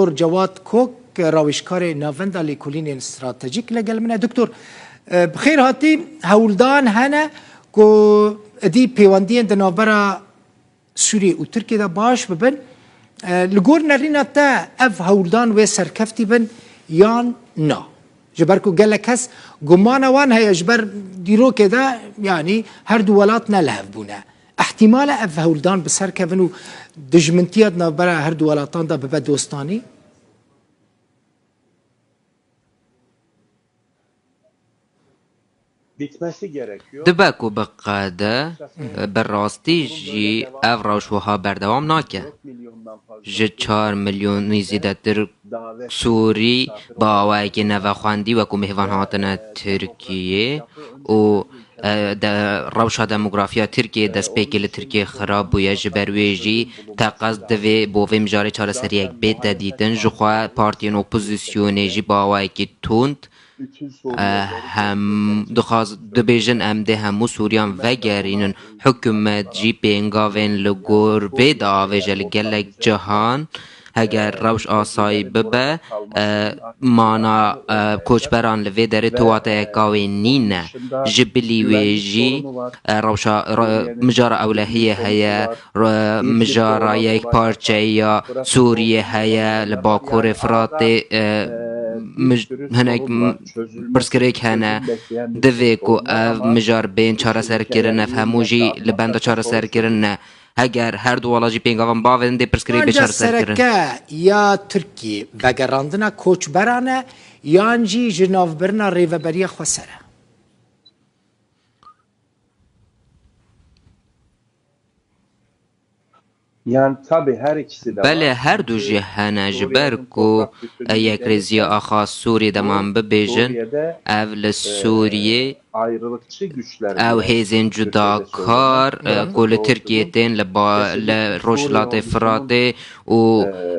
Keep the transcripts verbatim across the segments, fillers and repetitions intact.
Doktor Cewad Kok, rawêjkarê Navenda Lêkolînên Stratejîk, legel min e. Doktor, e, bi xêr hatî. Hewldan hene ku êdî pêwendiyên di navbera Sûriyê û Tirkiyê de baş bibin. E, li gor nerîna te ev hewldan wê serkeftî bin yan na? Ji ber ku gelek kes gumana wan heye, ji ber dîrokê de, yanî her du welat ne li hev bûne. Îhtîmal e ev hewldan bi ser kevin û dijmintiya di navbera her du welatan de bibe dostanî? Dibe ku biqede, bi rastî jî ev rewş wiha berdewam nake. Ji çar milyonî zêdetir Sûrî bi awayekî nevexwendî wekû mêvan hatine Tirkiyê û, e, de, rewşa demografiya Tirkiyê, destpêkê li Tirkiyê xirab bûye. Ji ber wê jî teqez divê bo vê mijarê çareseriyek bête dîtin. Jixwe partiyên opozisyonê jî bi awayekî tund, e, hem dixwaz-, dibêjin, em dê hemû Sûriyan vegerînin. Hikûmet jî pêngavên li gor vê diavêje. Li gelek cihan, heger rewş asayî bibe, e, mana, e, koçberan li vê derê tu wateyeka wê nîne. Ji bilî wê jî, e, rewşa, re-, mijara ewlehiyê heye, re-, mijara yekparçeyiya Sûriyê heye, li Bakurê Firatê, e, mij-, hinek m-, pirsgirêk hene. Divê ku ev mijar bên çareserkirin, ev hemû jî li benda çareserkirin ne. Heger her du welat jî pêngavan bavêdin, dê pirsgirêk bê çareserkirin. Sereke ya Tirkiyê vegerandina koçberan e yan jî ji navbirina rêveberiya xweser e? Yan tabi her ikisi de var. Belê, her du jî hene, ji ber ku, e, yekrêziya axa Sûriyê de man bibêjin, ev li Sûriyê ew hêzên cudakar, e, ku li Tirkiyê tên li ba-, li Rojhilatê Firatê û,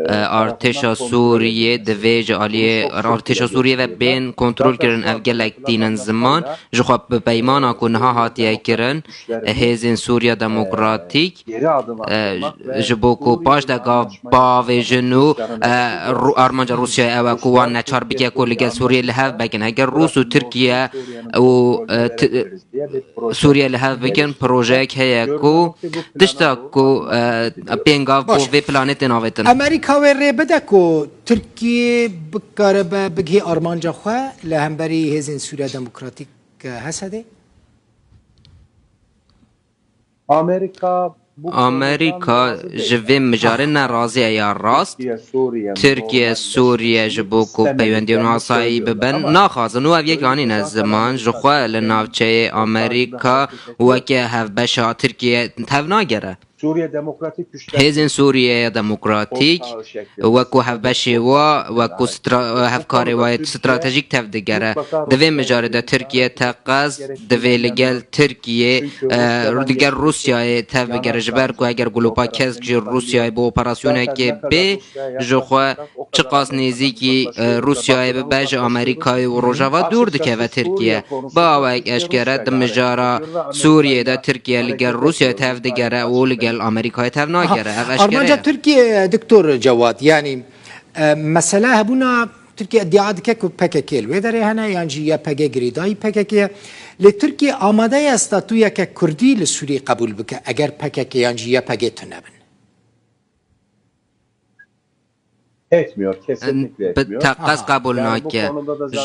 e, artêşa Sûriyê divê ji aliyê artêşa Sûriyê ve bên kontrol kirin. Ev gelek tînin ziman. Jixwe bi peymana ku niha hatiye kirin, e, hêzên Sûriya Demokratîk, e, ji bo ku paşdega bavêjin û, e, Rû-, armanca Rûsyayê ew e ku wan neçar bike ku li gel Sûriyê li hev bikin. Heger Rûs û Tirkiye û, e, Ti-, Sûriye li hev bikin, projeyek heye ku tişta ku, e, pêngav bo vê planê tên avêtin. Amerîka wê rê bide ku Tirkiye bikaribe bigihê armanca xwe li hemberî hêzên Sûriya Demokratîk, e, H S D'ê? Amerîka ji vê mijarê ne razî ye ya rast. Tirkiye, Sûriye ji bo ku peywendiyên asayî bibin, naxwazin û ev yek anîne ziman. Jixwe li navçeyê Amerîka weke hevbeşa Tirkiye tevnagere. Hêzên Sûriyeya Demokratîk wekû hevbeşê wa, wekû stra-, hevkarê wa stratejîk tevdigere. Di vê mijarê de Tirkiye teqez divê li gel Tirkiye, e, li gel Rûsyayê tevbigere. Ji ber ku eger Gulûpa Kesk ji Rûsyayê bi operasyonekê bê, jixwe çiqas nêzîkî, e, Rûsyayê bibe, ji Amerîkayê û Rojava dûr dikeve Tirkiye. Bi awayek eşkere di mijara Sûriyê de Tirkiye li gel Rûsyayê tevdigere û li gel Amerîkayê tevnagere. Ev eşkere ye. Armanca Tirkiye, Doktor Cewad, yanî, e, mesela hebûna Tirkiye îdia dike ku P K K li wê derê hene, yan jî Y P G girêdayî P K K ye. Lê Tirkiye amade ye statuyeke Kurdî li Sûriyê qebûl bike, eger P K K yan jî Y P G tune bin? Bi teqez qebûl nake.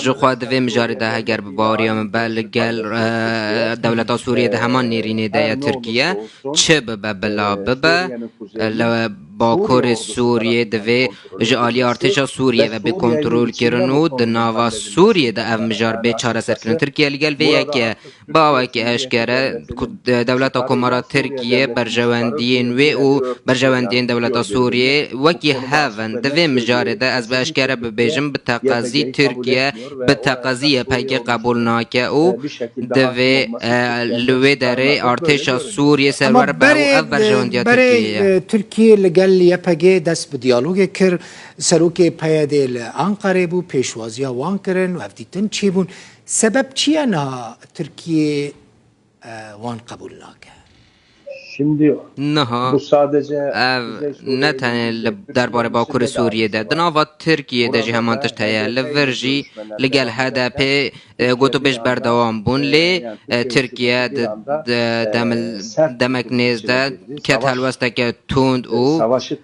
Jixwe di vê mijarê de heger bi baweriya min be li gel, e, dewleta Sûriyê de heman nêrînê de ye Tirkiye. Çi bibe bila bibe, e, li Bakurê Sûriyê divê ji alî artêşa Sûriyê ve bê kontrolkirin û di nava Sûriyê de ev mijar bê çareserkirin. Tirkiye li gel vê yekê Bi awayekî eşkere, ku de-, dewleta Komara Tirkiye berjewendiyên wê û berjewendiyên dewleta Sûriyê wekî hev in. Di vê mijarê de ez bi eşkere bibêjim, bi teqezî Tirkiye, bi teqezî Y P G qebûl nake û divê, e, li wê derê artêşa Sûriyê serwer be û ev berjewendiya Tirkiyê ye. Berê, e, Tirkiye li gel Y P G dest bi diyalogê kir. Serokê P Y D'ê li Anqarê bû, pêşwaziya wan kirin û hevdîtin çêbûn. Sebeb çi ye niha Tirkiye e, wan qebûl nake? Niha ev ne tenê li derbarê Bakurê Sûriyê de, di nava Tirkiyê de jî heman tişt heye. Li vir jî li gel H D P, e, gotûbêj berdewam bûn, lê, e, Tirkiye di, di demil-, demek nêz de ket helwesteke tund û,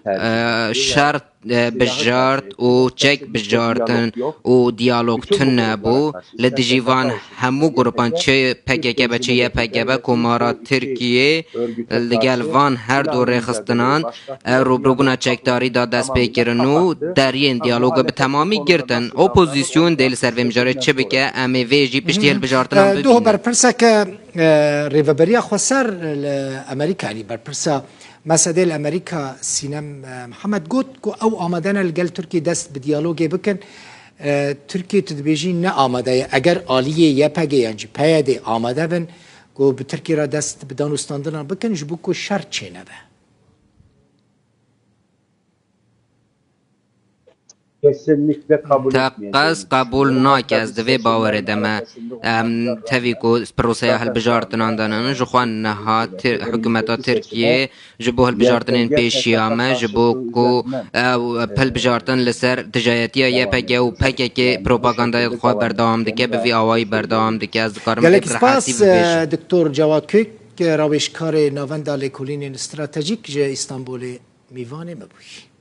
e, şer e, bijart û çek bijartin û diyalog tune bû. Li dijî van hemû grupan, çi P K K be, çi Y P G be, Komara Tirkiyê li gel van her du rêxistinan, e, rûbirûbûna çekdarî da dest pê kirin û deriyên diyaloga bi temamî girtin. Opozîsyon dê li ser vê mijarê çi bike, em ê vê jî piştî hilbijartinan E, bibînin. Doh berpirseke, e, Rêveberiya Xweser li Amerîka, yanî berpirsa Mesedê li Amerîka Sînem, e, Mihemed got ku ew amade ne li gel Tirkiyê dest bi diyalogê bikin. E, Tirkiye, tu dibêjî, ne amade ye. Eger aliyê Y P G yan jî P Y D amade bin ku bi Tirkiye re dest bi danûstandinan bikin, ji bo ku şer çênebe. Kesinlikle kabul etmeyeceğim. Teqez qebûl nake, ez di vê bawerê de me. Em tevî ku proseya hilbijartinan de ne, ji xwe niha Tir-, hikûmeta Tirkiyê ji bo hilbijartinên pêşiya me, ji bo ku ew hilbijartin li ser dijayetiya Y P G û P K K propagandaya xwe berdewam dike, bi vî awayî berdewam dike. Ez dikarim pê bi rehetî bibêjim. Gelek spas, e, Doktor Cewad Kök, rawêjkarê Navenda Lêkolînên Stratejîk ji Îstanbulê mîvanê me bûyî.